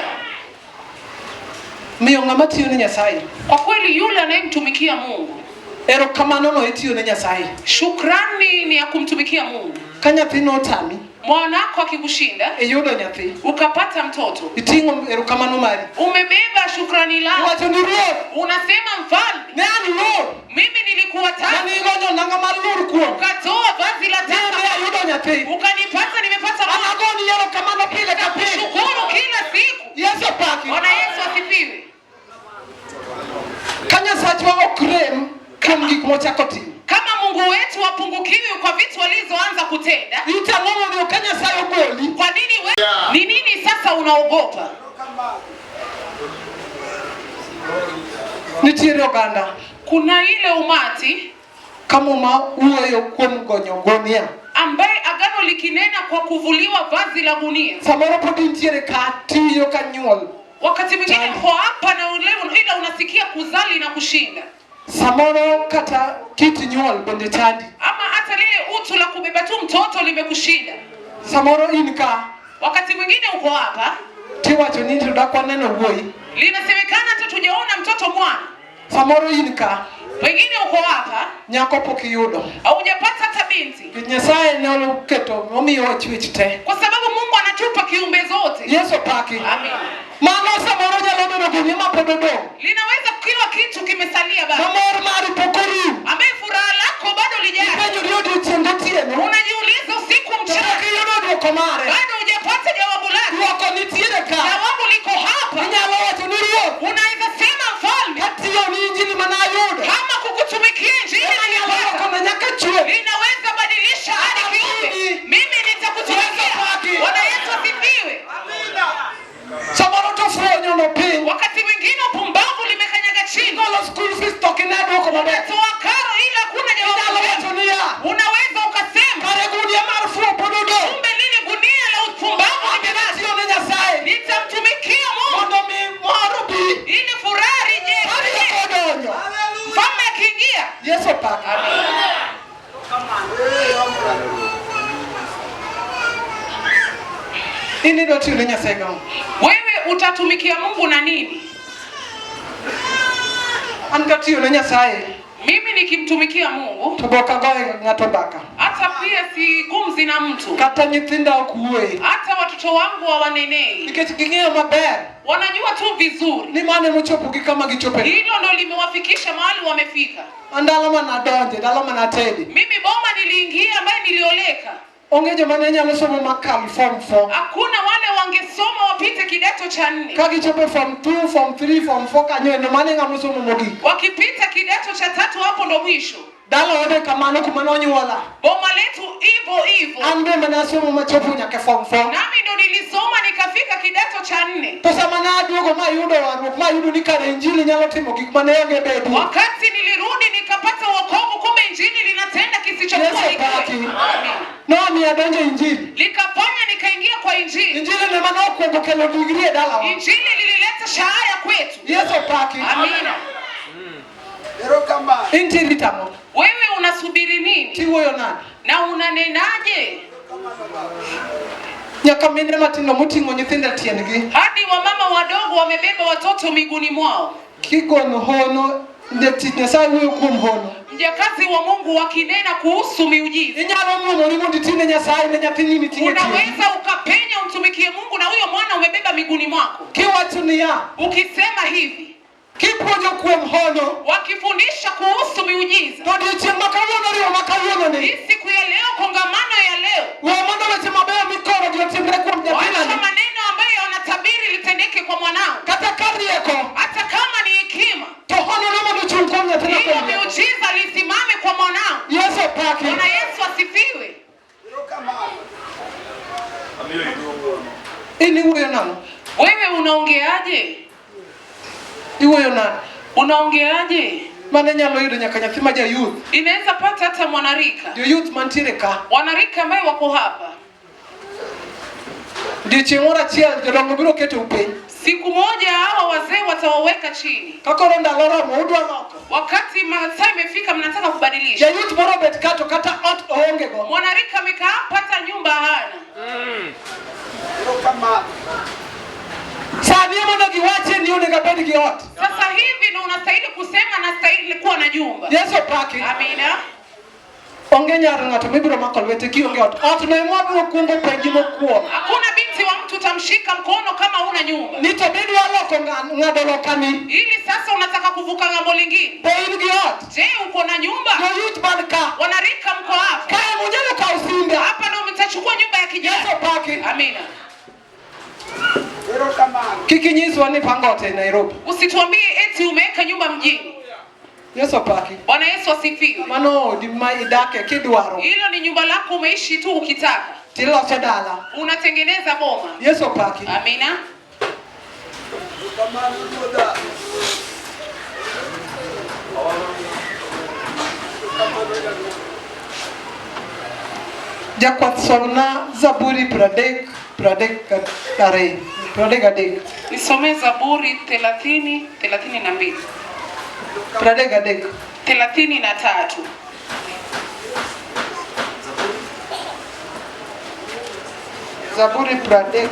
Miyo ng'ama tiyo ne Nyasaye. Kwa kweli yule anayemtumikia Mungu, Erokamano no itiyo ne Nyasaye. shukrani ni ya kumtumikia Mungu. Ka nyathino otami, Mwanako akikushinda iyudo nyathi, ukapata mtoto, iting'o erokamano mari. umebeba shukrani lako, Iwacho ni ruoth, unasema mfalme, ne an lur, mimi nilikuwa mane tasa, igonyo nanga mar lur kuom. ukatoa vazi la Ne taka, ne ayudo nyathi. ukanipata, nimepata mwana. Anagoni erokamano pile ka pile. Shukuru kila siku. Yesu paki. Bwana Yesu asifiwe. Ka Nyasachwa ok rem kuom gik mochako timo. Kama Mungu wetu hapungukiwi kwa vitu alizoanza kutenda, It ang'o momiyo ka Nyasaye ogoli, kwa nini we, ni nini sasa unaogopa? nitiere oganda Kuna ile umati ka muma wuoyo kuom gonyo gunia. ambaye agano likinena kwa kuvuliwa vazi la gunia. Samoro pod intiere ka tiyo ka nyuol. Wakati mwingine Tani. uko hapa na ule ila unasikia kuzali na kushinda, Samoro kata kit nyuol bende chandi. ama hata lile utu la kubeba tu mtoto limekushinda. Samoro in ka Wakati mwingine uko hapa, tiwacho ni to dak waneno wuoyi. linasemekana hata tujaona mtoto mwana. Samoro in ka Wengine uko hapa nyako pok iyudo. haujapata hata binti, Nyasaye ne oketo omiyowa chwech te. kwa sababu Mungu anatupa kiumbe zote. Yesu paki. Amen. Mano samoro nyalo bedo gunia ma pod odong'. Linaweza kiwa kitu kimesalia Ma bado, mor mari pok orum. ambaye furaha lako bado lijaa. Ipenjori odiochieng' gotieno. Unajiuliza usiku To pok mchana, iyudo duoko mare. bado hujapata jawabu lako. Duoko nitiere ka. Jawabu liko hapa. Inyalo wacho ni ruoth. Unaweza sema mfalme, Katiyo ni injili mana ayudo. kama kukutumikia injili Ema nyalo nilipata, loko na nyaka chieng'. linaweza badilisha hadi kiumbe. Mimi nitakutumikia. Yesu paki. Bwana Yesu asifiwe. Samoro to fuonyo no piny. Wakati mwingine upumbavu limekanyaga chini, Igolo school fees to ok ine duoko maber. unatoa karo ila hakuna Inyalo jawabu. wacho niya. Unaweza ukasema Kare gunia mar fuo pod odong'. kumbe lile gunia la upumbavu Abiro limebaki, tiyo ne Nyasaye. nitamtumikia Mungu Mondo mi mor obi. ili furaha rejee. Abiro kodonjo. Mfalme akiingia. Yesu paki. In idwa tiyo ne Nyasaye gang'o? Wewe utatumikia Mungu na nini? An katiyo ne Nyasaye Mimi nikimtumikia Mungu to bok agoye ng'ato mbaka. hata pia sigumzi na mtu, Kata nyithinda ok wuoye. hata watoto wangu hawanenei, Nikech ging'eyo maber wanajua tu vizuri. ni mano emochopogi kama gichope. Hilo ndo limewafikisha mahali wamefika. An dala manadonje, dala manatede. Mimi boma niliingia ambaye nilioleka, Onge joma ne nyalo somo makal form 4. hakuna wale wangesoma wapite kidato cha nne. Ka gichopo form 2, form 3, form 4 kanyo endo mane ng'ama osomo mogik. Wakipita kidato cha tatu, hapo ndo mwisho. Dala ode kamano kuma nonyuola. Boma letu hivyo hivyo. An be mana somo machopo nyaka e form 4. Nami ndo nilisoma nikafika kidato cha nne. To sama naduogo mayudo warruok mayudo ni kare injili nyalo timo gik mane onge bedie. Wakati nilirudi nikapata wokovu, kumbe injili linatenda kisichokuwa Yesu ni paki. kweli. Amen. Nomiyo adonjo e injili. Likafanya nikaingia kwa injili. Injili ne mane okwongo kelo digri e dalawa. Injili lilileta shahada kwetu. Yesu paki. Amina. Erokamano. Injili tamo. Wewe unasubiri nini Tiwuoyo nade? na unanenaje? Nyaka mine matindo moting'o nyithindo e tiendgi Hadi wamama wadogo wamebeba watoto miguuni mwao. kigono hono jatich Nyasaye wuoyo kuom hono. Mjakazi wa Mungu wakinena kuhusu miujiza, Inyalo muomori mondo itine Nyasaye ne nyathini miting'o e tiendi. unaweza ukapenya umtumikie Mungu na huyo mwana umebeba miguuni mwako. Kiwacho niya, Ukisema hivi, kipuonjo kuom hono, wakifundisha kuhusu miujiza, to odiochieng' ma kawuono oriwo ma kawuono ni, hii siku ya leo, kongamano ya leo, we mondo weche mabeyo mikoro gi otimre kuom wacha nyathinani. maneno ambayo wanatabiri litendeke kwa mwanao, Kata ka rieko, hata kama ni hekima, to honono mondo ochung' kuom nyathina hiyo kuom rieko. miujiza lisimame kwa mwanao. Yesu opaki. Bwana Yesu asifiwe. Erokamano. In iwuoyo nang'o? Wewe unaongeaje? Iwuoyo nade? Unaongeaje? Mane nyalo yudo nyaka nyathi ma ja youth. Inaweza pata hata mwanarika, Jo youth mantiere ka. wanarika ambaye wako hapa. Odiochieng' moro achiel jodongo biro ketou piny. Siku moja hawa wazee watawaweka chini, Ka koro ndalo oromo udwa loko. wakati masaa imefika, mnataka kubadilisha. kubadilisha. Jayut moro bet ka to kata ot oonge go. Mwanarika amekaa hapa hata nyumba hana. Sani mondo giwache ni onego abed gi ot. Sasa hivi ndo unastahili kusema nastahili kuwa na nyumba. Yesu opaki. Amina. Onge nyar ng'ato mibiro mako lwete kionge ot. Ot no ema wabiro kuongo penji mokwongo. Hakuna binti wa mtu utamshika mkono kama huna nyumba. Ni to bidwa loko ng'ado lokani. Ili sasa unataka kuvuka ng'ambo lingine. Be in gi ot? Je, uko na nyumba? Joyut man ka. Wanarika mko hapa. Kae munyalo kawo simba. Hapa ndo mtachukua nyumba ya Yesu kijana. opaki. Amina. Kik inyiswa ni pango ot e Nairobi. Usituambie eti umeweka nyumba mjini. Yesu opaki. Bwana Yesu asifiwe. Mano odi ma idake kidwaro. Hilo ni nyumba lako umeishi tu ukitaka. Tiloso dala. Unatengeneza boma. Yesu opaki. Amina. Jakwath somna Zaburi 32, 33. Nisomee Zaburi 30 32. 33. 33. Zaburi 30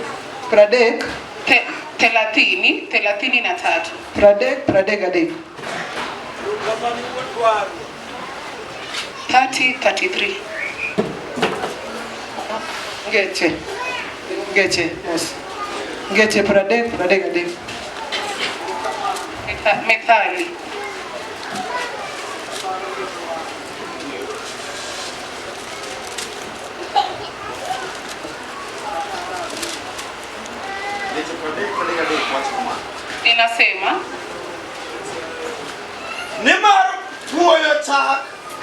30 33. 33. 30 33. Ngeche. Ngeche. Mos. Ngeche 30 33. Methali. Inasema Nimar puoyo chak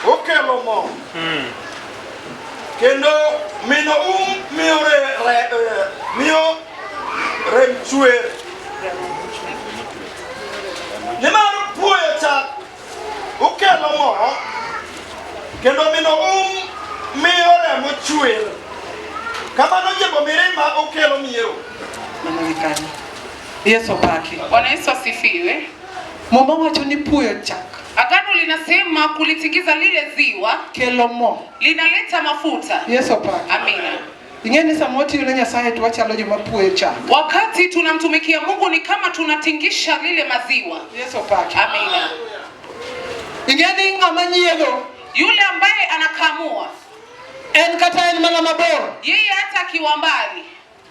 okelo mo. Kendo mino miyo miyo rem chwer. Nimar puoyo chak okelo mo. Kendo mino miyo remo chwer. Kamano jembo mirima okelo miero. Mano gi kanyo. Yesu opaki. Bwana Yesu asifiwe. Muma wacho ni puoyo chak Agano linasema kulitingiza lile ziwa kelo mo. linaleta mafuta. Yesu opaki. Amina. Ing'e ni sama watiyo ne Nyasaye to wachalo joma puoyo chak. Wakati tunamtumikia Mungu ni kama tunatingisha lile maziwa. Yesu opaki. Amina. Ing'e ni ng'ama nyiedho Yule ambaye anakamua, en kata en mana mabor. yeye hata akiwa mbali,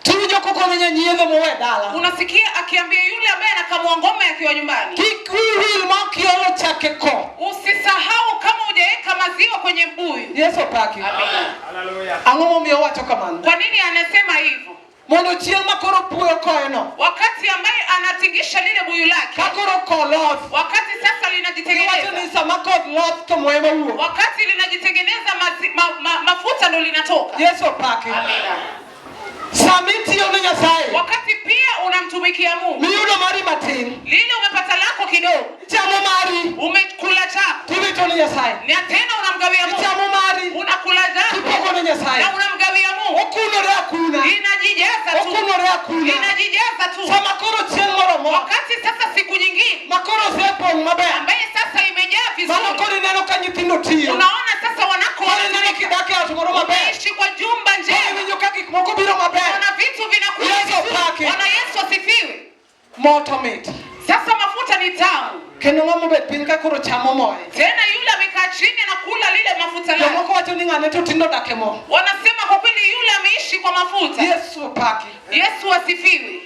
Tiwinjo kokone nyanyiedho mowe dala. unasikia akiambia yule ambaye anakamua ng'ombe akiwa nyumbani, Kik wiyi wil ma ok iolo chak e ko. usisahau kama hujaweka maziwa kwenye mbuyu. Yesu opaki. Amina. Ang'o momiyo owacho kamano? Kwa nini anasema hivyo? Mondo chieng' ma koro puoyo koeno, Wakati ambaye anatingisha lile buyu lake, ka koro ko loth, wakati sasa iwacho linajitengeneza, ni sama koth loth to mo ema wuok. wakati linajitengeneza mafuta ndo linatoka. Yesu opaki. Amina. Sama itiyo ne Nyasaye, Wakati pia unamtumikia Mungu, miyudo mari matin, lile umepata lako kidogo, ichamo mari, umekula chako tiwito ne Nyasaye. na tena unamgawia Mungu, Ichamo mari, unakula zako tipogo ne Nyasaye. na unamgawia Mungu, Okunore akuna, inajijaza tu, okunore akuna. inajijaza tu. Sama koro chieng' moro mor, Wakati sasa siku nyingine ma koro osepong' maber, ambaye sasa imejaa mano vizuri, koro ineno ka nyithindo tiyo, unaona sasa wanako koro ineno kidak e ot moro maber, umeishi kwa jumba koro njema, iwinjo ka gik moko biro maber. una vitu vinakuja Yesu vizuri. opaki. Bwana Yesu asifiwe. Mo to mit. Sasa mafuta ni tamu. Kendo ng'ama obet piny ka koro chamo moe. Tena yule amekaa chini anakula lile mafuta lake. Jomoko wacho ni ng'ane to tindo odak e mo. Wanasema kwa kweli yule ameishi kwa mafuta. Yesu opaki. Yesu asifiwe.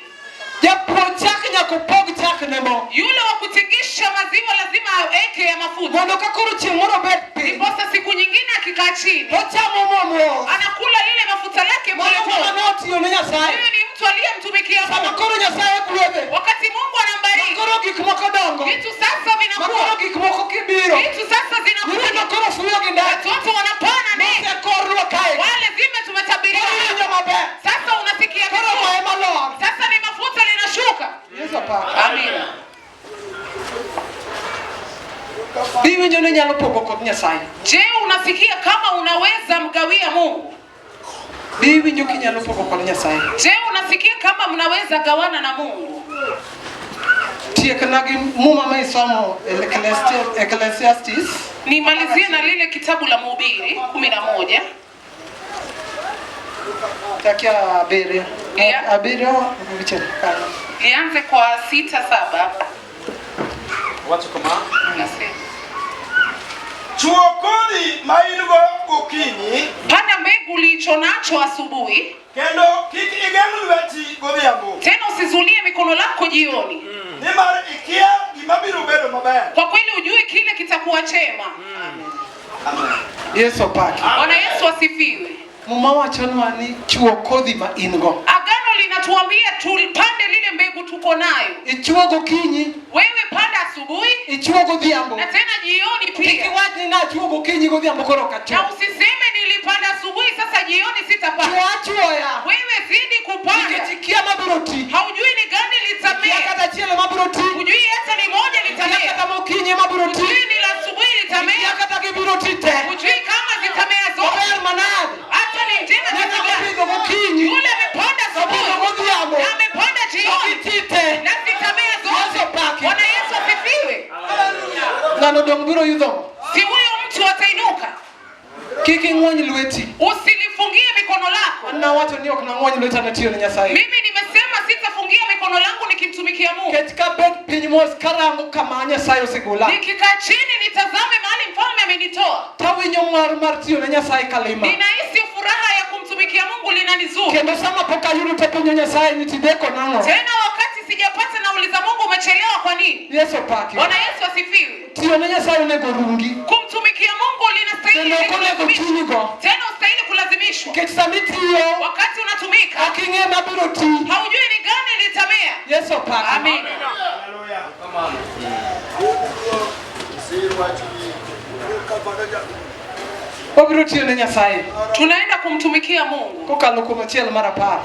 Japuo chak nyaka opog chak ne mo. Yule wa kutingisha maziwa lazima aweke ya mafuta. Mondo ka koro chieng' moro obet piny, Ndiposa siku nyingine akikaa chini ochamo mo mos. anakula lile mafuta lake Mano pole ng'ama pole. ne otiyo ne Nyasaye. Huyu ni mtu aliyemtumikia Sama Mungu. koro Nyasaye gwedhe, Wakati Mungu anambariki, koro gik moko dongo, vitu sasa ma koro vinakuwa, gik moko kibiro, vitu sasa nyithindo zinakuja, koro fuyo gi ndege. watoto wanapana ndege, Osekorwa kae. wale zime tumetabiriwa. Koro iwinjo maber. Sasa unasikia Koro vizuri. mo ema lor. Sasa ni mafuta linashuka. Yesu opaki. Amina. Iwinjo ni inyalo pogo kod Nyasaye. Je, unasikia kama unaweza mgawia Mungu? Iwinjo kinyalo pogo kod Nyasaye. Je, unasikia kama mnaweza gawana na Mungu? Tiekna gi muma ma isomo Ecclesiastes Nimalizie na lile kitabu la Mhubiri 11 chakia abiriyo. Yeah. Abiriyo auchiel kanyo. Lianze kwa 6 7. Wacho kama Nasema, Chuo kodhi ma in-go gokinyi panda mbegu ulicho nacho asubuhi, kendo kik igeng' lweti godhiambo tena usizulie mikono lako jioni, nimar ikia gima biro bedo maber. kwa kweli ujui kile kitakuwa chema. Yesu opaki. Bwana Yesu asifiwe. Muma wachonwa ni chuo kodhi ma in go. Agano linatuambia tupande lile mbegu tuko nayo. Ichuo gokinyi, Wewe panda asubuhi ichuo godhiambo. na tena jioni Kik pia, iwach ni nachuo gokinyi godhiambo koro ok na achuo. usiseme nilipanda asubuhi sasa jioni sitapanda. Chuo achuoya. Wewe zidi kupanda, Nikech ikia mabiro ti. haujui ni gani Ikia litamea, kata chielo mabiro ti. hujui hata ni moja Ikia litamea, kata mokinyi mabiro ti. hujui ni la asubuhi Ikia litamea, kata gibiro ti te. hujui kama zitamea zote, Ober manade. hata ni njema Ng'ano kiasi gani. mopidho gokinyi. Yule amepanda Opidho asubuhi godhiambo. na amepanda jioni Ti te. na zitamea zote. Yesu opaki. Bwana Yesu asifiwe. Ng'ano dong' biro yudho. Si huyo mtu atainuka. Kik ing'wony lweti. Usilifungie mikono lako. An nawacho ni ok nang'wony lweta natiyo ne Nyasaye. Mimi nimesema sitafungia mikono langu nikimtumikia Mungu. Nikech kabet piny mos karango kama Nyasaye osegola. Nikikaa chini nitazame mahali mfalme amenitoa, Tawinjo mor mar tiyo ne Nyasaye kalima. ninahisi furaha ya kumtumikia Mungu linanizuru. Kendo sama pok ayudo tapenjo Nyasaye ni tideko nang'o. Tena wakati sijapata nauliza Mungu, umechelewa kwa nini? Yesu opaki. Bwana Yesu asifiwe. Tiyo ne Nyasaye onego rungi. Kumtumikia Mungu linastahili Kendo ok onego kulazimishwa. chunyigo. Tena ustahili kulazimishwa. Nikech sama itiyo, Wakati unatumika ok ing'e mabiro ti. haujui ni gani litamea. Yesu opaki. Amen. Wabiro tiyo ne Nyasaye Tunaenda kumtumikia Mungu kokalo kuom achiel mar apar.